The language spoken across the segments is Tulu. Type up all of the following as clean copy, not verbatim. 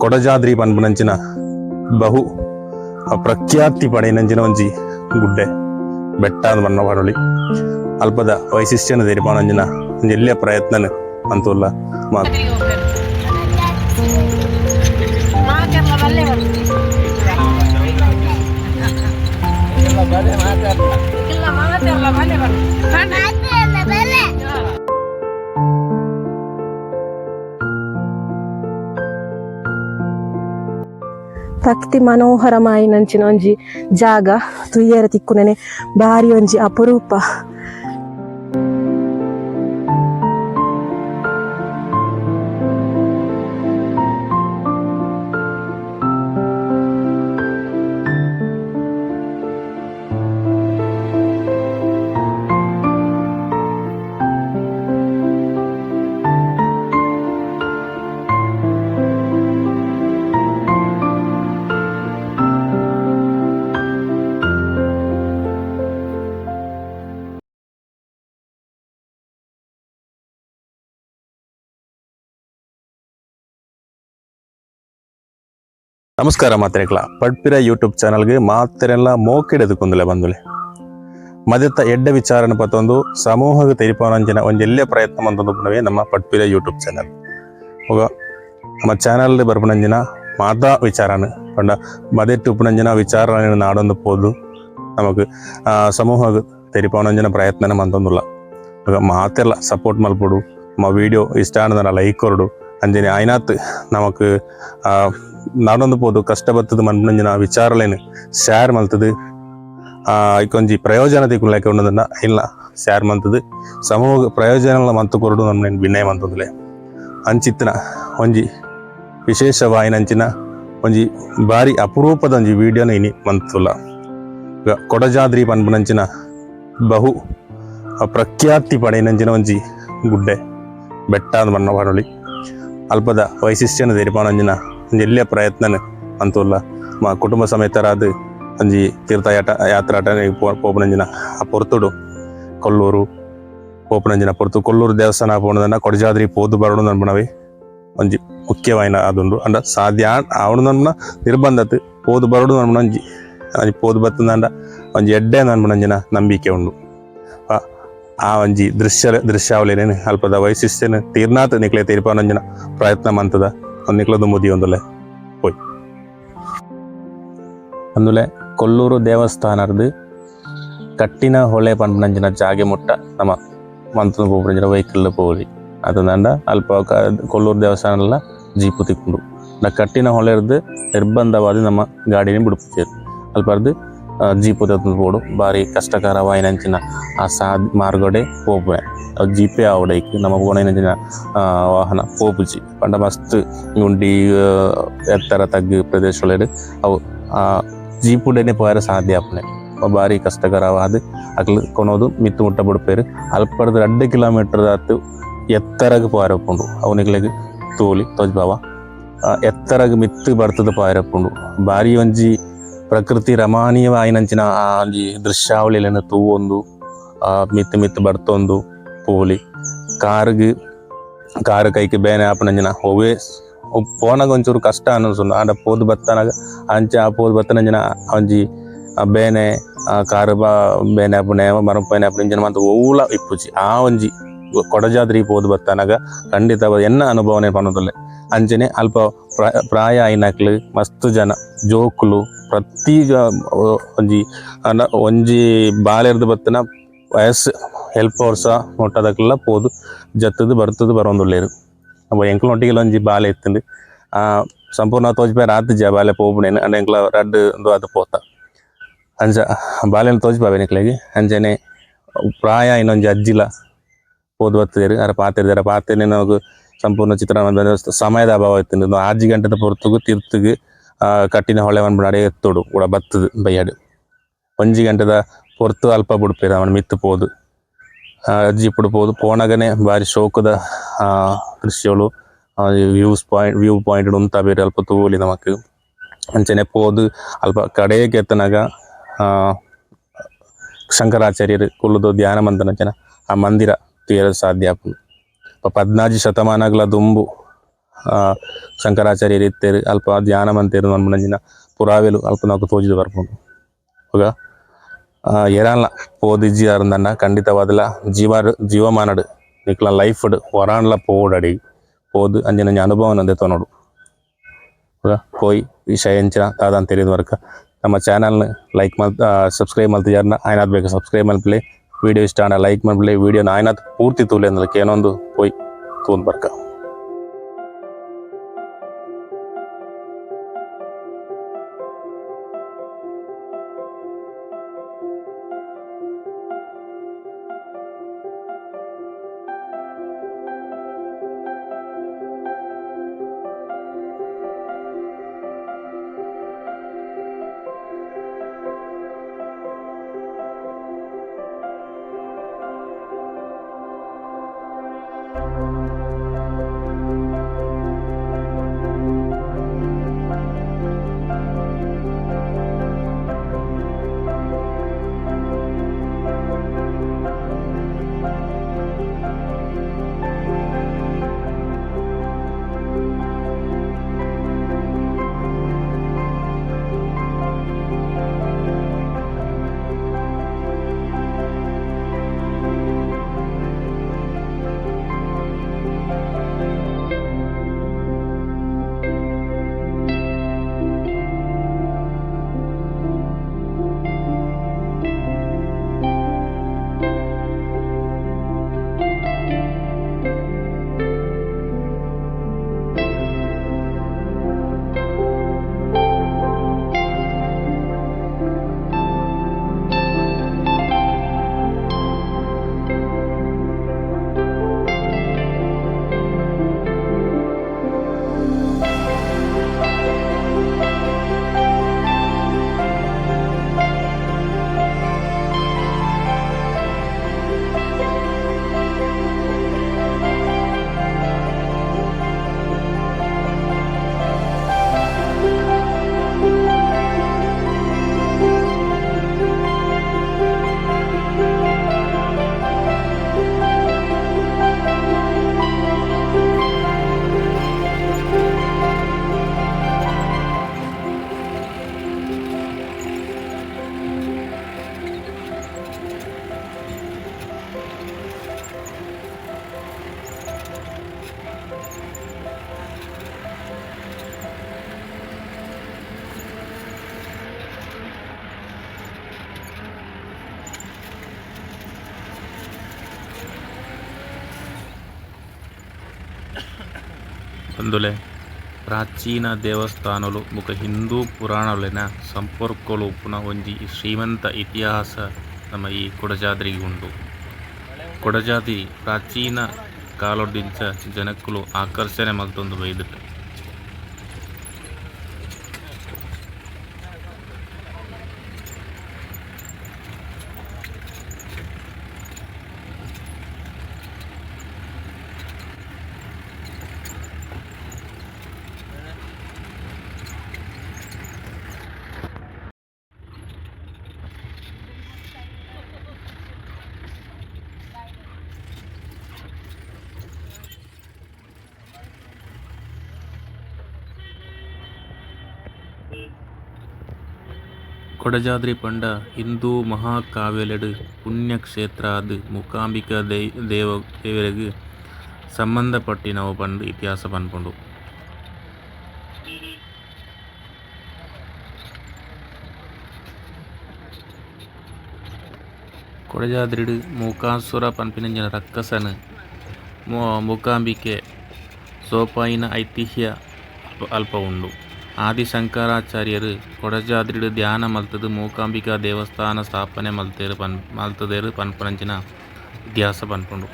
Kodajadri ಪನ್ಪುನಂಚಿನ ಬಹು ಪ್ರಖ್ಯಾತಿ ಪಡೆಯಿನಂಚಿನ ಒಂಜಿ ಗುಡ್ಡೆ ಬೆಟ್ಟ ಪನ್ನ ಪನೊಲಿ. ಅಲ್ಪದ ವೈಶಿಷ್ಟ್ಯನ ತೆರಿಪಾನಂಚಿನ ಒಂಜಿ ಎಲ್ಯ ಪ್ರಯತ್ನ ಮಂತುಲ್ಲ. ಪ್ರಕೃತಿ ಮನೋಹರಮಾಯಿನಂಚಿನ ಒಂಜಿ ಜಾಗ ತುಯ್ಯರ ತಿಕ್ಕುನನೆ ಬಾರಿ ಒಂಜಿ ಅಪರೂಪ. ನಮಸ್ಕಾರ ಮಾತ್ರೆಕ್ಲ, ಪಡ್ಪಿರ ಯೂಟ್ಯೂಬ್ ಚಾನಲ್ಗೆ ಮಾತ್ರೆಲ್ಲ ಮೋಕಿಡೆದುಕೊಂದುಲೆ ಬಂದುಲೆ. ಮದತ್ತ ಎಡ್ಡ ವಿಚಾರನ ಪತ್ತೊಂದು ಸಮೂಹದ ತೆರಿಪಾನಂಚಿನ ಒಂಜಿ ಎಲ್ಯ ಪ್ರಯತ್ನ ಮಂತೊಂದು ಪುನವೇ ನಮ್ಮ ಪಡ್ಪಿರ ಯೂಟ್ಯೂಬ್ ಚಾನಲ್. ಒಗ ನಮ್ಮ ಚಾನಲ್ ಬರ್ಪುನಂಚಿನ ಮಾತಾ ವಿಚಾರನ ಪಂಡ ಮದೆಟ್ಟು ಉಪ್ಪುನಂಚಿನ ವಿಚಾರ ನಾಡೊಂದು ಪೋದು ನಮಕ್ ಸಮೂಹ ತೆರಿಪಾನಂಚಿನ ಪ್ರಯತ್ನ ಮಂತೊಂದುಲ್ಲ. ಒಗ ಮಾತೆಲ್ಲ ಸಪೋರ್ಟ್ ಮಲ್ಪೊಡು. ನಮ್ಮ ವಿಡಿಯೋ ಇಷ್ಟ ಆನದನ ಲೈಕ್ ಕೊರಡು. ಅಂಜನೆ ಆಯ್ನಾತ್ ನಮಕ್ ನಾಡೊಂದು ಪೋದು ಕಷ್ಟ ಬತ್ತದ ಮನ್ಪುನಂಚಿನ ವಿಚಾರಲೇನು ಶೇರ್ ಮಲ್ತದು ಐಕೊಂಜಿ ಪ್ರಯೋಜನ ತಿಕ್ಕುನ ಉನ್ನದನ್ನ ಇಲ್ಲ ಶೇರ್ ಮಂತದು ಸಮೂಹ ಪ್ರಯೋಜನ ಮಂತು ಕೊರಡು ನಮ್ಮ ವಿನಯ ಮಂತಂದುಲೆ. ಅಂಚಿತ್ತಿನ ಒಂಜಿ ವಿಶೇಷವಾಯಿನಂಚಿನ ಒಂಜಿ ಬಾರಿ ಅಪರೂಪದ ಒಂಜಿ ವಿಡಿಯೋನ ಇನಿ ಮಂತುಲ್ಲ. ಕೊಡಜಾದ್ರಿ ಪನ್ಪುನಂಚಿನ ಬಹು ಪ್ರಖ್ಯಾತಿ ಪಡೆಯಿನಂಚಿನ ಒಂಜಿ ಗುಡ್ಡೆ ಬೆಟ್ಟ ಪನ್ನ ಪನೊಲಿ. ಅಲ್ಪದ ವೈಶಿಷ್ಟ್ಯನ ತೆರಿಪಾನಂಚಿನ ಒಂಜಿ ಎಲ್ಯ ಪ್ರಯತ್ನ ಅಂತುಲ್ಲ. ಕುಟುಂಬ ಸಮೇತರಾದ ಒಂಜಿ ತೀರ್ಥಯಾಟ ಯಾತ್ರಾಟ ಪೋಪುನಂಚಿನ ಆ ಪೊರ್ತುಡು ಕೊಲ್ಲೂರು ಪೋಪುನಂಚಿನ ಪೊರ್ತು ಕೊಲ್ಲೂರು ದೇವಸ್ಥಾನ ಪೋಣದನ್ನ ಕೊಡಜಾದ್ರಿ ಪೋದು ಬರಡು ನನ್ಪುನವೆ ಒಂಜಿ ಮುಖ್ಯವಾಯಿನ ಅದುಂಡು. ಅಂಡ ಸಾಧ್ಯ ಆವಡು ನನ್ಪುನ ನಿರ್ಬಂಧತ್ ಪೋದು ಬರಡು ನನ್ಪುನ ಒಂಜಿ ಒಂಜಿ ಪೋದು ಬತ್ತಂದಾಂಡ ಒಂಜಿ ಎಡ್ಡೆ ನನ್ಪುನಂಚಿನ ನಂಬಿಕೆ ಉಂಡು. ಆ ಒಂಜಿ ದೃಶ್ಯಾವಳಿನೇನು ಅಲ್ಪದ ವೈಶಿಷ್ಟ್ಯನ ತೀರ್ನಾತ್ ನಿಕ್ಲೆ ತೀರ್ಪಾನಂಜಿನ ಪ್ರಯತ್ನ ಮಂತದ ನಿಕ್ಲದು ಮುದಿಯೊಂದುಲೆ ಪೋಯ್ ಅಂದುಲೆ. ಕೊಲ್ಲೂರು ದೇವಸ್ಥಾನರ್ದು ಕಟ್ಟಿನ ಹೊಳೆ ಪನ್ಪುನಂಚಿನ ಜಾಗೆ ಮುಟ್ಟ ನಮ್ಮ ಮಂತೊಂದು ಪೋಪುನಂಚಿನ ವೆಹಿಕಲ್ ಪೋವೊಲಿ. ಅತಂದಾಂಡ ಅಲ್ಪ ಕೊಲ್ಲೂರು ದೇವಸ್ಥಾನಲ ಜೀಪು ತಿಕ್ಕುಂಡು. ಕಟ್ಟಿನ ಹೊಳೆರ್ದು ನಿರ್ಬಂಧವಾದ ನಮ್ಮ ಗಾಡಿని ಬುಡುಪುಜೆರ್. ಅಲ್ಪರ್ದು ಜೀಪು ದೆತ್ತೊಂದು ಪೋಡು. ಬಾರಿ ಕಷ್ಟಕರವಾಯಿನಂಚಿನ ಆ ಸಾದ್ ಮಾರ್ಗಡೆ ಪೋಪುನೆ. ಅವು ಜೀಪೇ ಆವೊಡು. ಐಕ್ ನಮ ಪೋನಂಚಿನ ವಾಹನ ಪೋಪುಜಿ. ಪಂಡ ಮಸ್ತ್ ಗುಂಡಿ, ಎತ್ತರ ತಗ್ಗು ಪ್ರದೇಶೊಲೆಡ್ ಅವು ಜೀಪುಡೆನೆ ಪೋಯೆರೆ ಸಾಧ್ಯ ಆಪುನೆ. ಬಾರಿ ಕಷ್ಟಕರವಾದ್ ಅಕ್ಲು ಕೊನೊದು ಮಿತ್ತ್ ಮುಟ್ಟ ಬುಡ್ಪೆರ್. ಅಲ್ಪರ್ದು 2 ಕಿಲೋಮೀಟರ್ ದಾತ್ ಎತ್ತರಗ್ ಪೋಯೆರೆ ಉಪ್ಪುಂಡು. ಅವು ನಿಕ್ಲೆಗ್ ತೂಲಿ ತೋಜ್ಬಾವ. ಎತ್ತರಗ್ ಮಿತ್ತ್ ಬರ್ತದ ಪೋಯೆರೆ ಉಪ್ಪುಂಡು. ಬಾರಿ ಒಂಜಿ ಪ್ರಕೃತಿ ರಮಣೀಯವಾಯಿನಂಚಿನ ಆ ಒಂಜಿ ದೃಶ್ಯಾವಳಿಲೆನ್ ತೂವೊಂದು ಮಿತ್ತ್ ಮಿತ್ತ್ ಬರ್ತೊಂದು ಪೋಲಿ. ಕಾರ್ಗ್ ಕಾರ್ ಕೈಕ್ ಬೇನೆ ಆಪುನಂಚಿನ ಒವ್ವೇ ಪೋನಗ ಒಂಚೂರು ಕಷ್ಟ ಅನಿಸುಂಡು. ಆಂಡ ಪೋದು ಬತ್ತನಗ ಅಂಚ ಆ ಪೋದು ಬತ್ತನಂಚಿನ ಒಂಜಿ ಬೇನೆ, ಕಾರ್ ಬೇನೆ ಆಪುನೆ, ಮರಂಪು ಬೇನೆ ಆಪುನೆ ಇಂಚಿನ ಮಾತ ಒವ್ಲ ಇಪ್ಪುಜಿ. ಆ ಒಂಜಿ ಕೊಡಜಾದ್ರಿ ಪೋದು ಬತ್ತನಗ ಖಂಡಿತ ಎನ್ನ ಅನುಭವನೆ ಪನೊಂದುಲ್ಲೆ. ಅಂಚನೆ ಅಲ್ಪ ಪ್ರಾಯ ಆಯಿನಕ್ಲು, ಮಸ್ತ್ ಜನ, ಜೋಕುಲು, ಪ್ರತಿ ಒಂಜಿ ಒಂಜಿ ಬಾಲೆರ್ದ್ ಬತ್ತನ ವಯಸ್ಸು ಎಲ್ಪ ವರ್ಷ ಮುಟ್ಟದಕ್ಲೆಲ ಪೋದು ಜತ್ತುದು ಬರ್ತುದು ಬರೊಂದುಲ್ಲೆರ್. ಅವ ಎಂಕ್ಲನೊಟ್ಟಿಗೆಲ ಒಂಜಿ ಬಾಲೆ ಇತ್ತುಂಡು. ಸಂಪೂರ್ಣ ತೋಜಿಪೇರ ಆತುಜಿ ಆ ಬಾಲೆ ಪೋಪುನೇನ್. ಅಂಡ ಎಂಕ್ಲ ರಡ್ಡ್ ಉಂದು ಆದ್ ಪೋತ. ಅಂಚ ಬಾಲೆನ್ ತೋಜಿಪಾವೆ ನಿಕ್ಲೆಗ್. ಅಂಚನೆ ಪ್ರಾಯ ಆಯಿನ ಒಂಜಿ ಅಜ್ಜಿಲ ಪೋದು ಬತ್ತುದೆರ್. ಅರ ಪಾತೆರ್ದೆರ್. ಪಾತೆರ್ನೆ ನಮಕ್ ಸಂಪೂರ್ಣ ಚಿತ್ರಣ ಸಮಯದ ಅಭಾವ ಇತ್ತುಂಡು. 6 ಗಂಟೆದ ಪೊರ್ತುಗು ತಿರ್ತುಗು ಕಟ್ಟಿನ ಹೊಳೆ ಪನ್ಪುನ ಅಡೆ ಎತ್ತೊಡು ಕೂಡ ಬತ್ತುದು ಬಯ್ಯಡ್. 1 ಗಂಟೆದ ಪೊರ್ತು ಅಲ್ಪ ಬುಡ್ಪೆರ್ ಅವನ ಮಿತ್ತ್ ಪೋದು ಜೀಪುಡು ಪೋದು. ಪೋನಗನೆ ಬಾರಿ ಶೋಕುದ ದೃಶ್ಯಗಳು, views point, view point ಉಂತಾಬೆರ್. ಅಲ್ಪ ತೂವೊಲಿ ನಮಕ್. ಅಂಚನೆ ಪೋದು ಅಲ್ಪ ಕಡೆಕ್ ಎತ್ತುನಗ ಶಂಕರಾಚಾರ್ಯರು ಕುಲ್ಲುದು ಧ್ಯಾನ ಮಂತನಂಚಿನ ಆ ಮಂದಿರ ತೂಯೆರೆ ಸಾಧ್ಯ ಆಪುಂಡು. 14 ಶತಮಾನಗಳ ದುಂಬು ಶಂಕರಾಚಾರ್ಯರು ಇತ್ತೇರು ಅಲ್ಪ ಧ್ಯಾನ ಮಂತೇರು ಮನ್ಪುನಂಚಿನ ಪುರಾವೆಲು ಅಲ್ಪ ನಮಕ್ ತೋಜಿದ್ ಬರ್ಪುಂಡು. ಬೊಕ ಏರಾನ್ಲ ಪೋದಿಜ್ಜಾರ್ಂದಂಡ ಖಂಡಿತವಾದಲ ಜೀವ ಜೀವಮಾನಡ್ ನಿಕ್ಲ ಲೈಫ್ ಡ್ ಒರಾನ್ಲ ಪೋವೊಡಡಿ ಪೋದು ಅಂಚಿನ ಅನುಭವನ ದೆತೊನೊಡು. ಬೊಕ ಪೋಯಿ ವಿಷಯ ಎಂಚಿನ ದಾದ ತೆರಿದ್ ವರ್ಕ ನಮ್ಮ ಚಾನಲ್ ಲೈಕ್ ಮಲ್ತ್ ಸಬ್ಸ್ಕ್ರೈಬ್ ಮಲ್ತಿಜಾರ್ಂಡ ಆಯ್ನಾತ್ ಬೇಗ ಸಬ್ಸ್ಕ್ರೈಬ್ ಮಲ್ಪುಲೆ, ವಿಡಿಯೋ ಇಷ್ಟ ಆಂಡ ಲೈಕ್ ಮಲ್ಪುಲೆ, ವಿಡಿಯೋನ ಆಯ್ನಾತ್ ಪೂರ್ತಿ ತೂಲೆ ಅಂದ್ ಕೇನೊಂದು ಪೋಯಿ ತೂಂದು ಬರ್ಕ. ಬಂದುಲೆ ಪ್ರಾಚೀನ ದೇವಸ್ಥಾನಲು ಬೊಕ ಹಿಂದೂ ಪುರಾಣಲೆನ ಸಂಪರ್ಕಲು ಉಪ್ಪುನ ಒಂಜಿ ಶ್ರೀಮಂತ ಇತಿಹಾಸ ನಮ್ಮ ಈ ಕೊಡಚಾದ್ರಿಗೆ ಉಂಡು. ಕೊಡಚಾದ್ರಿ ಪ್ರಾಚೀನ ಕಾಲೊಡ್ದಿಂಚ ಜನಕ್ಕುಲು ಆಕರ್ಷಣೆ ಮಲ್ತೊಂದು ಬೈದುಂಡು. ಕೊಡಚಾದ್ರಿ ಪಂಡ ಹಿಂದೂ ಮಹಾಕಾವ್ಯಲೆಡ್ ಪುಣ್ಯಕ್ಷೇತ್ರ ಆದ್ ಮೂಕಾಂಬಿಕಾ ದೇವರೆಗ್ ಸಂಬಂಧಪಟ್ಟಿನವು ಪಂದ್ ಇತಿಹಾಸ ಪನ್ಪುಂಡು. ಕೊಡಚಾದ್ರಿಡ್ ಮೂಕಾಸುರ ಪನ್ಪಿನಂಚಿನ ರಕ್ಕಸನ್ ಮೂಕಾಂಬಿಕೆ ಸೋಪಾಯಿನ ಐತಿಹ್ಯ ಅಲ್ಪ ಉಂಡು. ಆದಿ ಶಂಕರಾಚಾರ್ಯರು ಕೊಡಚಾದ್ರಿಡ್ ಧ್ಯಾನ ಮಲ್ತುದು ಮೂಕಾಂಬಿಕಾ ದೇವಸ್ಥಾನ ಸ್ಥಾಪನೆ ಮಲ್ತೆರ್ ಮಲ್ತುದೆರ್ ಪನ್ಪುನಂಚಿನ ಇತಿಹಾಸ ಪನ್ಪುಂಡು.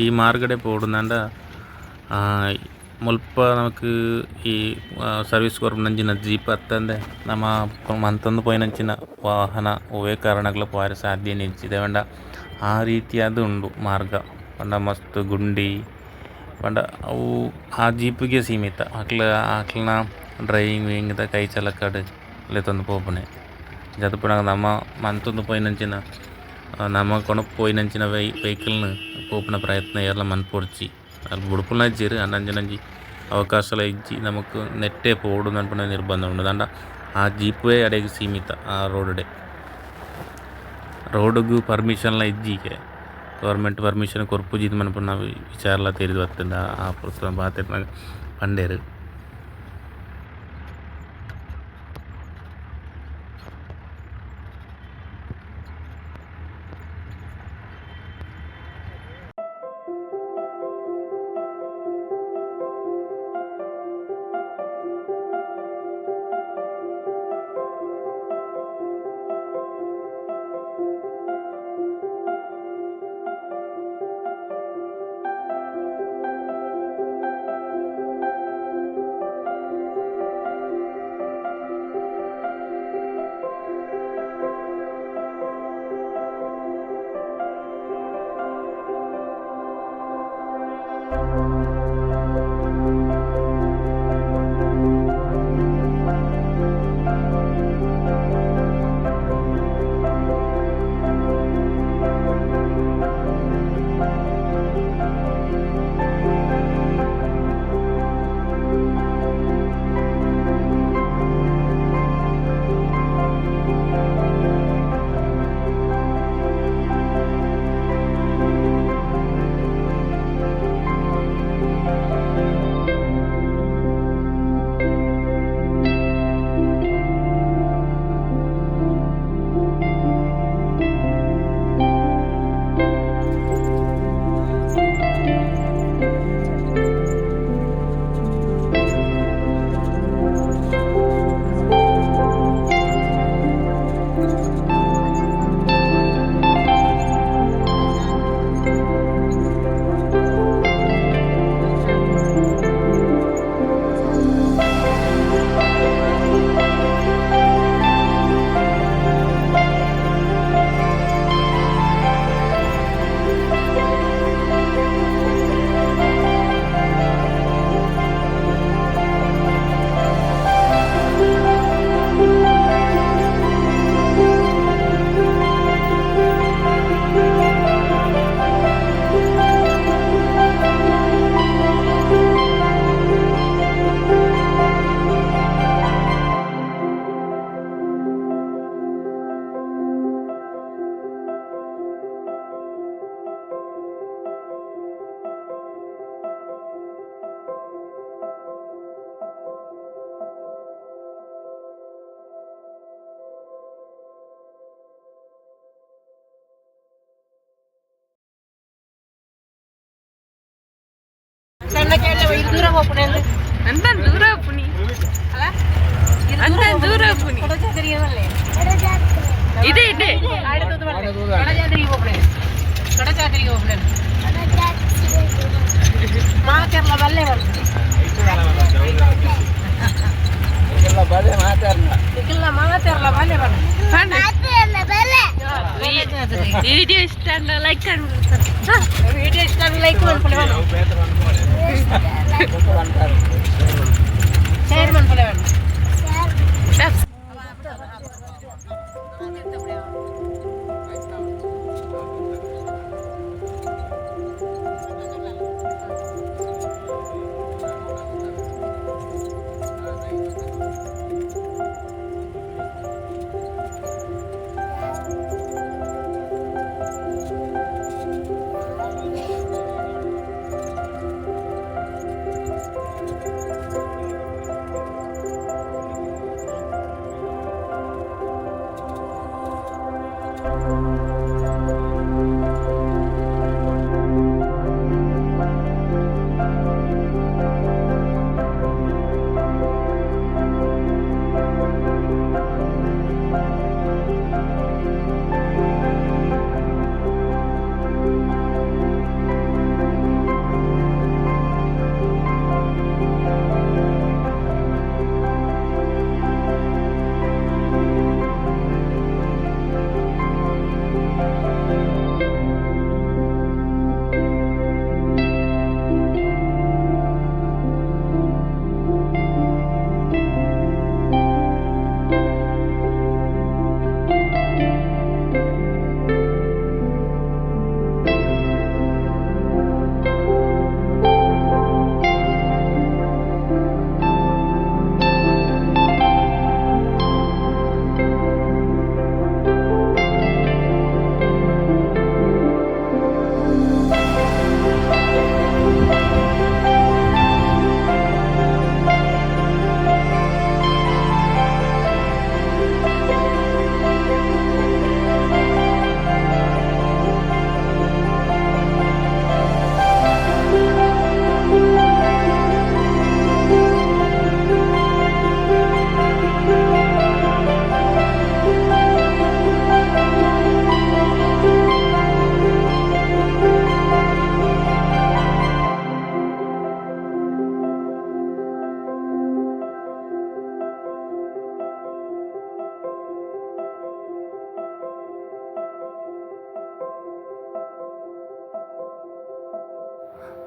ಈ ಮಾರ್ಗಡೆ ಪೋಡುಂದಾಂಡ ಮುಲ್ಪ ನಮಕ್ ಈ ಸರ್ವಿಸ್ ಕೊರ್ಪುನಂಚಿನ ಜೀಪ್ ಅತ್ತಂದೆ ನಮ ಮಂತೊಂದು ಪೋಯಿನಂಚಿನ ವಾಹನ ಒವ್ವೆ ಕಾರಣಗ್ಲ ಪೋಯರೆ ಸಾಧ್ಯನೆ ಇಜ್ಜಿ ದಾಯೆ ಪಂಡ ಆ ರೀತಿಯಾದ್ ಉಂಡು ಮಾರ್ಗ ಪಂಡ ಮಸ್ತ್ ಗುಂಡಿ ಪಂಡ ಅವು ಆ ಜೀಪುಗೆ ಸೀಮಿತ ಅಕ್ಲ್ನ ಡ್ರೈವಿಂಗ್ ದ ಕೈ ಚಳಕಡ್ ಲೆತೊಂದು ಪೋಪುನೆ. ಅಂಚಾದ್ ನಮ ಮಂತೊಂದು ಪೋಯಿನಂಚಿನ ನಮ ಕೊನೊಪು ಪೋಯಿನಂಚಿನ ವೆಹಿಕಲ್ ನು ಪೋಪುನ ಪ್ರಯತ್ನ ಏರ್ಲ ಮನ್ಪೊಡ್ಚಿ ಅಲ್ಪ ಬುಡ್ಪುನ ಇಜ್ಜೆರ್ ಆಂಡ ಅಂಚಿನಂಜಿ ಅವಕಾಶಲ ಇಜ್ಜಿ ನಮಕ್ ನೆಟ್ಟೆ ಪೋವೊಡು ಪನ್ಪಿನ ನಿರ್ಬಂಧ ಉಂಡು ದಾಂಡ ಆ ಜೀಪೇ ಅಡೆಗ್ ಸೀಮಿತ ಆ ರೋಡ್ ಡೆ ರೋಡ್ ಗು ಪರ್ಮಿಷನ್ ಲ ಇಜ್ಜಿ ಗವರ್ಮೆಂಟ್ ಪರ್ಮಿಷನ್ ಕೊರ್ಪುಜಿ ಪನ್ಪಿನ ವಿಚಾರಲ ತೆರಿದ್ ಬತ್ತುಂಡು ಆ ಪೊರ್ತುಡು ಪಾತೆರ್ನಗ ಪಂಡೆರ್. ಅಂತ ದೂರ ಪುನಿ ಅಂತ ದೂರ ಪುನಿ ಇದೆ ಇದೆ ವಿಡಿಯೋ ಇಷ್ಟ ಲೈಕ್ ವಿಡಿಯೋ ಇಷ್ಟ ಲೈಕ್ ಶೇರ್ ಮನ್ಪುಲೆ.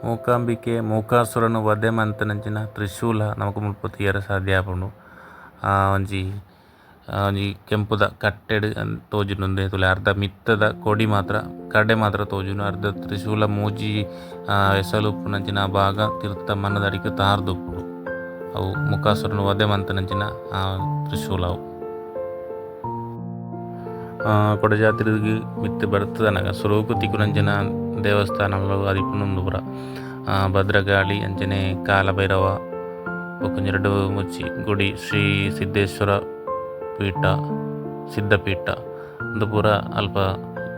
Mookambike ಮೂಕಾಸುರನು ವಧೆ ಮಂತನಂಚಿನ ತ್ರಿಶೂಲ ನಮಕ್ ಮುಲ್ಪ ತೂಯರೆ ಸಾಧ್ಯ ಆಪುಂಡು. ಒಂಜಿ ಒಂಜಿ ಕೆಂಪುದ ಕಟ್ಟೆಡ್ ತೋಜುಂಡು ತೂಲೆ ಅರ್ಧ ಮಿತ್ತದ ಕೊಡಿ ಮಾತ್ರ ಕಡೆ ಮಾತ್ರ ತೋಜುಂಡು. ಅರ್ಧ ತ್ರಿಶೂಲ ಮೂಜಿ ಎಸಲು ಉಪ್ಪುನಂಚಿನ ಭಾಗ ತಿರ್ತ ಮಣ್ಣದಡಿಕ್ ತಾರ್ದು ಉಪ್ಪುಂಡು. ಅವು ಮೂಕಾಸುರನು ವಧೆ ಮಂತನಂಚಿನ ತ್ರಿಶೂಲ ಅವು. ಕೊಡಜಾತ್ರೆಗ್ ಮಿತ್ತ್ ಬರ್ತದನಗ ಸುರುಕು ತಿಕ್ಕುನಂಚಿನ ದೇವಸ್ಥಾನಲು ಆದಿಪ್ಪುಂಡು ಪೂರ. ಭದ್ರಕಾಳಿ ಅಂಚನೆ ಕಾಲಭೈರವ ಬೊಕ ರಡ್ಡ್ ಮೂಜಿ ಗುಡಿ ಶ್ರೀ ಸಿದ್ದೇಶ್ವರ ಪೀಠ ಸಿದ್ಧಪೀಠ ಉಂದು ಪೂರ ಅಲ್ಪ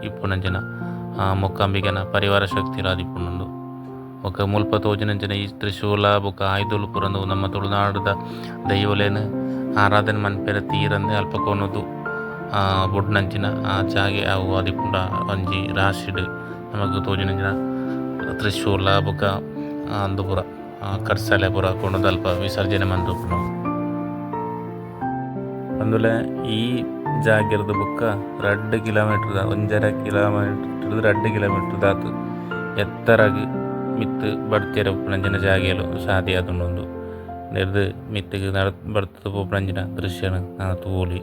ಇಪ್ಪುನಂಚಿನ ಮೂಕಾಂಬಿಕೆನ ಪರಿವಾರ ಶಕ್ತಿಲು ಆದಿಪ್ಪುಂಡು. ಬೊಕ ಮುಲ್ಪ ತೋಜುನಂಚಿನ ಈ ತ್ರಿಶೂಲ ಬೊಕ ಆಯುಧಲು ಪೂರ ಉಂದು ನಮ್ಮ ತುಳುನಾಡುದ ದೈವೊಲೆನ್ ಆರಾಧನೆ ಮನ್ಪೆರೆ ತೀರಂದೆ ಅಲ್ಪ ಕೊನೊದು ಬೊಡ್ನಂಚಿನ ಆ ಜಾಗೆ ಅವು ಆದಿಪ್ಪುಂಡು. ಒಂಜಿ ರಾಶಿಡ್ ನಮಕ್ ತೋಜುನಂಚಿನ ತ್ರಿಶೂಲ ಬೊಕ ಉಂದು ಪೂರ ಕಡ್ಸಲೆ ಪೂರ ಕೊನೊದು ಅಲ್ಪ ವಿಸರ್ಜನೆ ಮಂತುಪ್ಪುನವು. ಅಂದುಲೆ ಈ ಜಾಗೆರ್ದ್ ಬೊಕ್ಕ 2 ಕಿಲೋಮೀಟರ್ 1.5 ಕಿಲೋಮೀಟರ್ 2 ಕಿಲೋಮೀಟರ್ ದಾತ್ ಎತ್ತರಗ್ ಮಿತ್ತ್ ಬಡ್ತೆರೆ ಉಪ್ಪುನಂಚಿನ ಜಾಗೆಲು ಸಾದಿ ಆತುಂಡು ಉಂದು. ನೆರ್ದ್ ಮಿತ್ತುಗ್ ಬಡ್ತುದು ಪೋಪುನಂಚಿನ ದೃಶ್ಯನ್ ನಮ ತೂವೊಲಿ.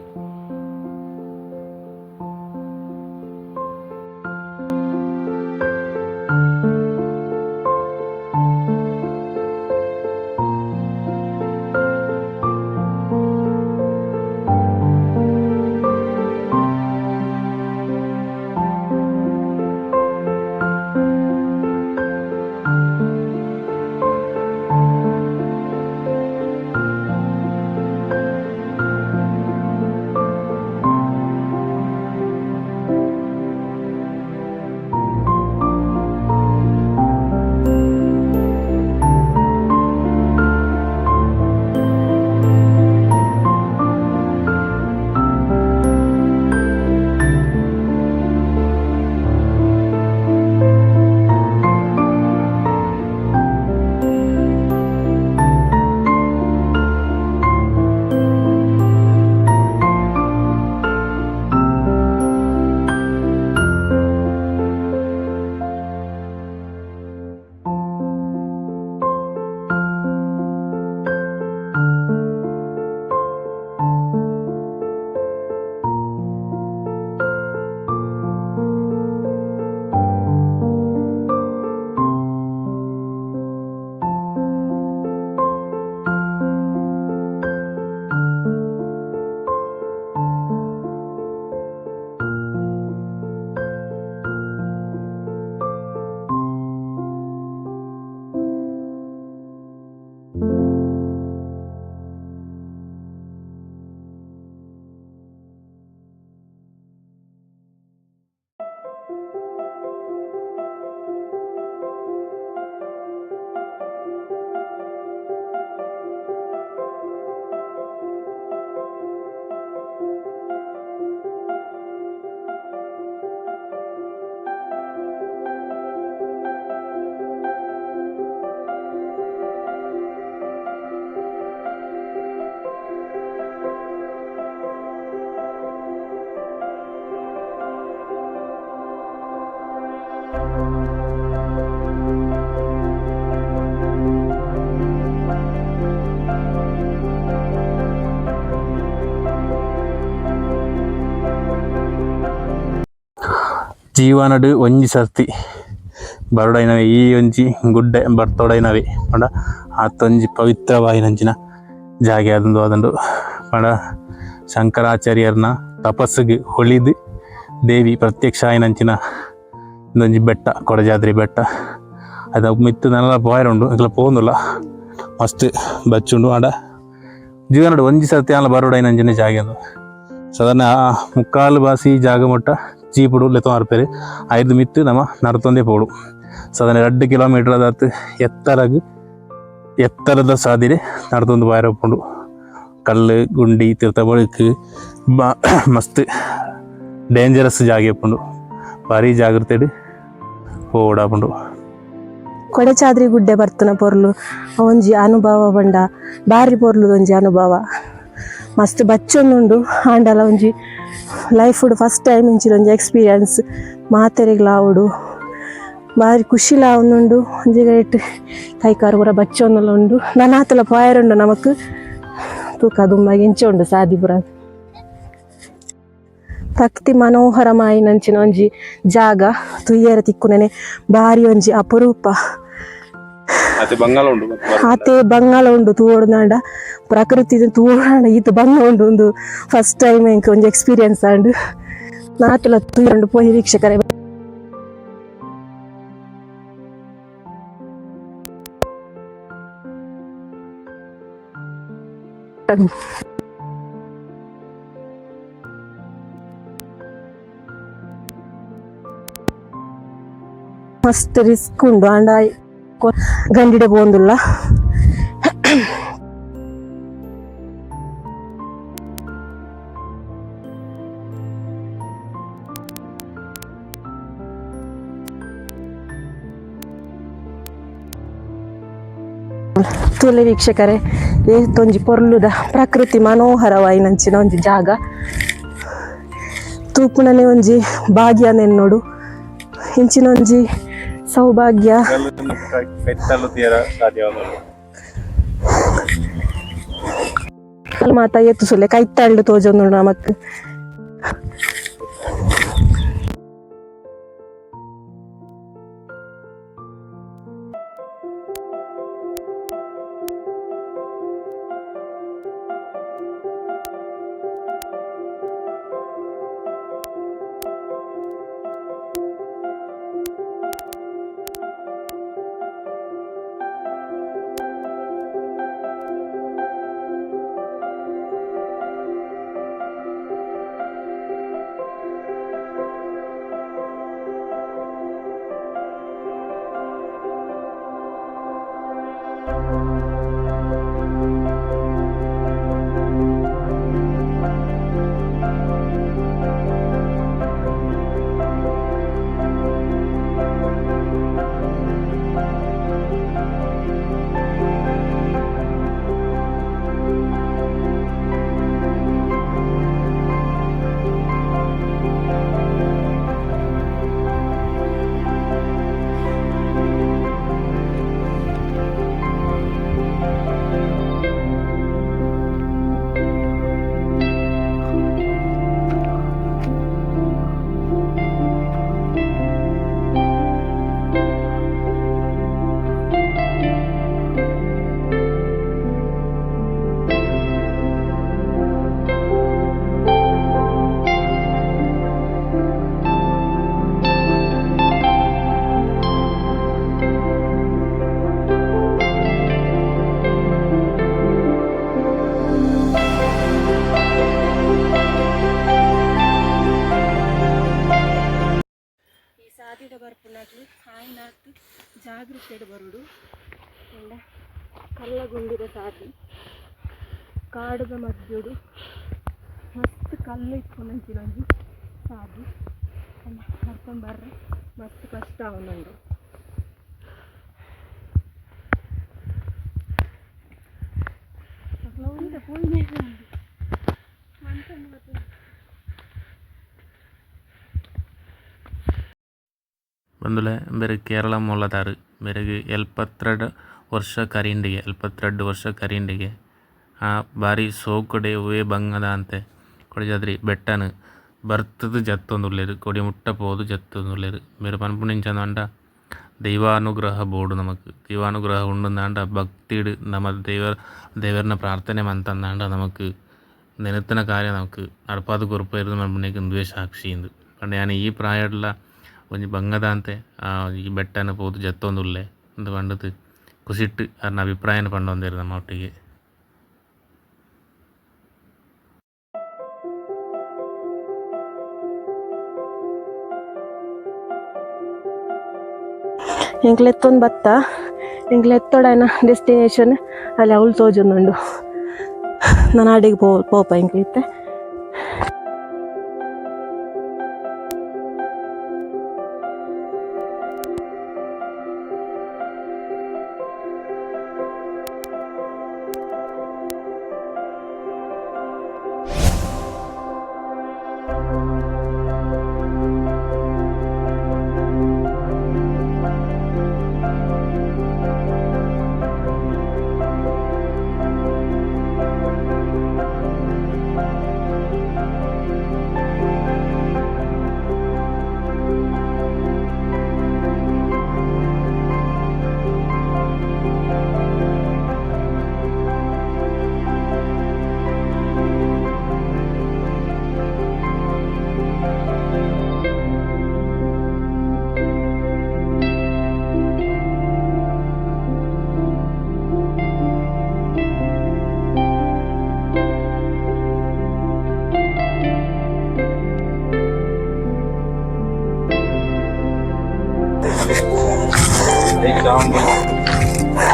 ಜೀವನಡ್ ಒಂಜಿ ಸರ್ತಿ ಬರೊಡೈನವೆ ಈ ಒಂಜಿ ಗುಡ್ಡೆ ಬರ್ತೊಡೈನವೆ ಪಂಡ ಆತೊಂಜಿ ಪವಿತ್ರವಾಯಿನಂಚಿನ ಜಾಗೆ ಆದುಂಡು ಆದುಂಡು. ಪಂಡ ಶಂಕರಾಚಾರ್ಯರ್ನ ತಪಸ್ಸುಗ್ ಹೊಳಿದ್ ದೇವಿ ಪ್ರತ್ಯಕ್ಷ ಆಯಿನಂಚಿನ ಇಂದೊಂಜಿ ಬೆಟ್ಟ ಕೊಡಜಾದ್ರಿ ಬೆಟ್ಟ. ಅದ ಮಿತ್ತ್ ನನಲ ಪೋಯೆರೆ ಉಂಡು, ಎಂಕ್ಲ ಪೋವೊಂದುಲ್ಲ, ಮಸ್ತ್ ಬಚ್ಚುಂಡು. ಆಂಡ ಜೀವನಡ್ ಒಂಜಿ ಸರ್ತಿ ಆಂಡ ಬರೊಡೈನಂಚಿನ ಜಾಗೆ ಉಂದು. ಸಾಧಾರಣ ಮುಕ್ಕಾಲು ಬಾಸಿ ಜಾಗ ಮುಟ್ಟ ಜೀಪುಡು ಲೆತ್ತೊಂದು ಬರ್ಪೆರ್. ಐರ್ದ್ ಮಿತ್ತ್ ನಮ ನಡತೊಂದೇ ಪೋಡು. ಸಾಧಾರಣ 2 ಕಿಲೋಮೀಟರ್ ದಾತ್ ಎತ್ತರಗ್ ಎತ್ತರದ ಸಾದಿಡೆ ನಡತೊಂದು ಪೋಯೆರೆ ಉಪ್ಪುಂಡು. ಕಲ್ಲು ಗುಂಡಿ ತಿರ್ತ ಬಳಿಕ್ ಮಸ್ತ್ ಡೇಂಜರಸ್ ಜಾಗೆ ಉಪ್ಪುಂಡು. ಬಾರಿ ಜಾಗ್ರತೆಡ್ ಪೋವೊಡಾಪುಂಡು. ಕೊಡಚಾದ್ರಿ ಗುಡ್ಡೆ ಬರ್ತುನ ಪೊರ್ಲು ಒಂಜಿ ಅನುಭವ ಪಂಡ ಬಾರಿ ಪೊರ್ಲು ಒಂಜಿ ಅನುಭವ. ಮಸ್ತ್ ಬಚ್ಚೊಂದುಂಡು. ಆಂಡಲ ಒಂಜಿ life first time ಇಂಚಿನ ಒಂಜಿ ಎಕ್ಸ್ಪೀರಿಯನ್ಸ್ ಮಾತೆರೆಗ್ಲ ಆವೊಡು. ಬಾರಿ ಖುಷಿಲ ಆವೊಂದುಂಡು ಒಂಜಿ ಕಡೆಟ್ ಕೈಕಾರ್ ಪೂರ ಬಚ್ಚೊಂದುಲ ಉಂಡು ನನಾತಲ ಪೋಯೆರುಂಡು ನಮಕ್ ತೂಕ ದುಂಬಗ್ ಎಂಚ ಉಂಡು ಸಾದಿ ಪೂರ ಪ್ರಕೃತಿ ಮನೋಹರಮಾಯಿನಂಚಿನ ಒಂಜಿ ಜಾಗ ತೂಯೆರೆ ತಿಕ್ಕುನನೆ ಬಾರಿ ಒಂಜಿ ಅಪರೂಪ. ಅತೆ ಬಂಗಾಲ ಉಂಡು. ಆತೆ ಬಂಗಾಲ ಉಂಡು ತೂವೊಡುನಾಂಡ ಪ್ರಕೃತಿ ತೂವೊಡಾಂಡ ಈತ್ ಬಂಗ ಉಂಡು. ಒಂದು ಫಸ್ಟ್ ಟೈಮ್ ಎಂಕ್ ಒಂಜಿ ಎಕ್ಸ್ಪೀರಿಯನ್ಸ್ ಆಂಡ್. ನಾತುಲ ತೂಯೊಂಡು ಪೋಯಿ ವೀಕ್ಷಕರೇ. ಮಸ್ತ್ ರಿಸ್ಕ್ ಉಂಡು ಆಂಡ ಗಂಡಿಡೆ ಪೋವೊಂದುಲ್ಲ. ತೂಲೆ ವೀಕ್ಷಕರೇ, ಏತೊಂಜಿ ಪೊರ್ಲುದ ಪ್ರಕೃತಿ ಮನೋಹರವಾಯಿನಂಚಿನ ಒಂಜಿ ಜಾಗ. ತೂಪುನನೆ ಒಂಜಿ ಭಾಗ್ಯ ನೆನ್ನೋಡು, ಇಂಚಿನ ಒಂಜಿ ಸೌಭಾಗ್ಯ. ಕೈತಲ್ಲು ತೀರ ಸಾಧ್ಯವಾದಲ್ಲ. ಮಾತ ಏತು ಸುಲೆ ಕೈತಲ್ಡ್ ತೋಜೊಂದುಂಡು ನಮಕ್. ಈ ಸಾದಿಡ ಬರ್ಪುನಕ್ಲು ಆಯ್ನಾತ್ ಜಾಗೃತೆಡ್ ಬರೊಡು. ಪಂಡ ಕಲ್ಲಗುಂಡಿದ ಸಾದಿ, ಕಾಡುದ ಮಧ್ಯೊಡು ಮಸ್ತ್ ಕಲ್ಲು ಇಪ್ಪುನಂಚಿನ ಒಂಜಿ ಸಾದಿ. ಪಂಡ ನಡ್ತೊಂದು ಬರ್ರೆ ಮಸ್ತ್ ಕಷ್ಟ ಆವೊಂದುಂಡು. ಅಕ್ಲ ಉಂಡೆ ಪೋಯಿನೆ. ಬಂದುಲೆ ಬೇರೆ ಕೇರಳ ಮೂಲದಾರು. ಮೇರೆಗ್ 72 ವರ್ಷ ಕರಿಂಡಿಗೆ, 72 ವರ್ಷ ಕರಿಂಡಿಗೆ. ಆ ಬಾರಿ ಸೋಕುಡೆ ಒವ್ವೆ ಬಂಗದಾಂತೆ ಕೊಡಚಾದ್ರಿ ಬೆಟ್ಟನ್ ಬರ್ತುದು ಜತ್ತೊಂದುಲ್ಲೆರ್, ಕೊಡಿ ಮುಟ್ಟ ಪೋದು ಜತ್ತೊಂದುಲ್ಲೆರ್. ಮೇರ್ ಪನ್ಪುನಿಂಚ ಪಂಡ ದೈವಾನುಗ್ರಹ ಬೋಡು ನಮಕ್. ದೈವಾನುಗ್ರಹ ಉಂಡುಂದಾಂಡ, ಭಕ್ತಿಡ್ ನಮ ದೇವೆರ್ನ ಪ್ರಾರ್ಥನೆ ಮಂತಂದಾಂಡ ನಮಕ್ ನೆನೆತನ ಕಾರ್ಯ ನಮಕ್ ನಡಪಾದ್ ಕೊರ್ಪೆರ್ ಪನ್ಪುನೆಕ್ ಉಂದುವೇ ಸಾಕ್ಷಿ ಇಂದು. ಪಂಡ ಯಾನ್ ಈ ಪ್ರಾಯಡ್ಲ ಒಂಜಿ ಬಂಗದಾಂತೆ ಈ ಬೆಟ್ಟನ್ ಪೋದು ಜತ್ತೊಂದುಲ್ಲೆ ಇಂದು ಪಂಡುದು ಖುಷಿಟ್ ಅರ್ನ ಅಭಿಪ್ರಾಯನ್ ಪಂಡೊಂದೆರ್ ನಮ್ಮ ಒಟ್ಟಿಗೆ. ಎಂಕ್ಲ ಎತ್ತೊಂದು ಬತ್ತ, ಎಂಕ್ಲ ಎತ್ತೊಡಾಯಿನ ಡೆಸ್ಟಿನೇಷನ್ ಅಲ್ಲಿ ಅವ್ಲು ತೋಜೊಂದುಂಡು. ನನ ಅಡೆಗ್ ಪೋಪ ಎಂಕ್ಲು ಇತ್ತೆ.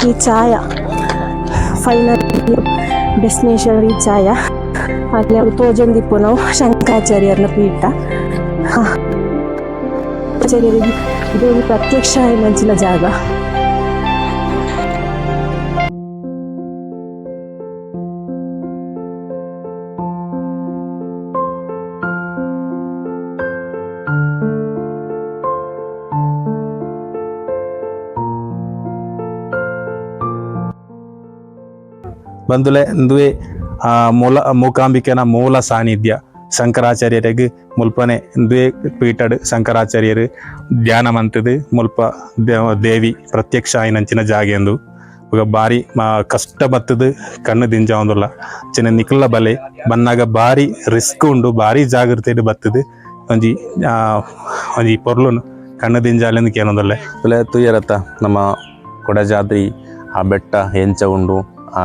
ಈ ಛಾಯ final destination reach ಆಯ. ಅಲ್ಲಿ ಅವ್ರು ತೋಜೊಂದಿಪ್ಪು ನಾವು ಶಂಕರಾಚಾರ್ಯರ್ನ ಪೀಠ. ಆಚಾರ್ಯರಿಗೆ ಇದು ಒಂದು ಪ್ರತ್ಯಕ್ಷ ಮಂಚಿನ ಜಾಗ. ಬಂದುಲೆ ಇಂದುವೆ ಮೂಲ ಮೂಕಾಂಬಿಕೆನ ಮೂಲ ಸಾನ್ನಿಧ್ಯ ಶಂಕರಾಚಾರ್ಯರಿಗೆ ಮುಲ್ಪನೆ ಇಂದುವೆ ಪೀಠಡ್ ಶಂಕರಾಚಾರ್ಯರು ಧ್ಯಾನ ಮಂತದು ಮುಲ್ಪ ದೇವಿ ಪ್ರತ್ಯಕ್ಷ ಆಯಿನಂಚಿನ ಜಾಗೆ ಎಂದು. ಬೊಕ ಬಾರಿ ಕಷ್ಟ ಬತ್ತದು ಕಣ್ಣು ದಿಂಜಾವೊಂದುಲ್ಲ ಚಿನ್ನ ನಿಕುಲ್ಲ ಬಲೆ ಬನ್ನಾಗ ಬಾರಿ ರಿಸ್ಕ್ ಉಂಡು, ಬಾರಿ ಜಾಗೃತೆ ಬತ್ತದು ಒಂಜಿ ಒಂಜಿ ಪೊರ್ಲುನು ಕಣ್ಣು ದಿಂಜಾಲೆಂದು ಕೇನೊಂದುಲ್ಲೆ. ತುಯ್ಯರತ್ತ ನಮ್ಮ ಕೊಡಜಾದ್ರಿ ಆ ಬೆಟ್ಟ ಎಂಚ ಉಂಡು, ಆ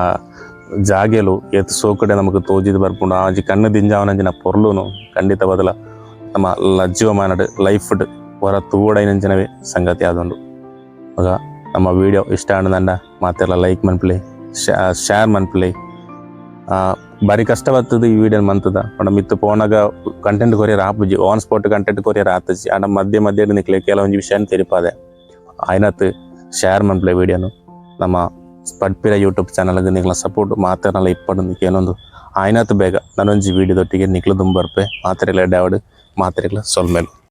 ಜಾಗೆಲು ಏತ್ ಸೋಕಡೆ ನಮಕ್ ತೋಜಿದ್ ಬರ್ಪುಂಡು. ಆ ಒಂಜಿ ಕಣ್ಣು ದಿಂಜಾವನಂಚಿನ ಪೊರ್ಲುನು ಖಂಡಿತ ಬದಲ ನಮ್ಮ ಜೀವಮಾನಡ್ ಲೈಫ್ಡ್ ಹೊರ ತೂವಡೈನಂಚಿನವೇ ಸಂಗತಿ ಆದುಂಡು. ಆಗ ನಮ್ಮ ವಿಡಿಯೋ ಇಷ್ಟ ಆಂಡ ಮಾತೆರ್ಲ ಲೈಕ್ ಮನ್ಪುಲೆ, ಶೇರ್ ಮನ್ಪುಲೆ. ಬಾರಿ ಕಷ್ಟ ಬರ್ತದೆ ಈ ವಿಡಿಯೋ ಮಂತದ ಪಂಡ ಮಿತ್ತು ಪೋನಾಗ ಕಂಟೆಂಟ್ ಕೊರಿಯರ್ ಆಪುಜಿ, on spot content courier ಆತಜಿ. ಆಂಡ ಮಧ್ಯೆ ಮಧ್ಯೆ ನಿಕ್ಲೆ ಕೆಲವೊಂಜಿ ವಿಷಯ ತೆರಿಪಾದೆ. ಆಯ್ನತ್ ಶೇರ್ ಮನ್ಪುಲೆ ವಿಡಿಯೋನು. ನಮ್ಮ ಪಡ್ಪಿರ ಯೂಟ್ಯೂಬ್ ಚಾನಲ್ಗೆ ನಿಕ್ಲ ಸಪೋರ್ಟ್ ಮಾತೆರ್ನಲ ಇಪ್ಪಡು ಏನೊಂದು ಆಯ್ನತ್ ಬೇಗ ನನೊಂಜಿ ವಿಡಿಯೋದೊಟ್ಟಿಗೆ ನಿಕ್ಲು ದುಂಬರ್ಪೆ. ಮಾತೆರೆಗ್ಲ ಎಡ್ಡೆ ಆವಡ್, ಮಾತೆರೆಗ್ಲ ಸೊಲ್ಮೆಲು.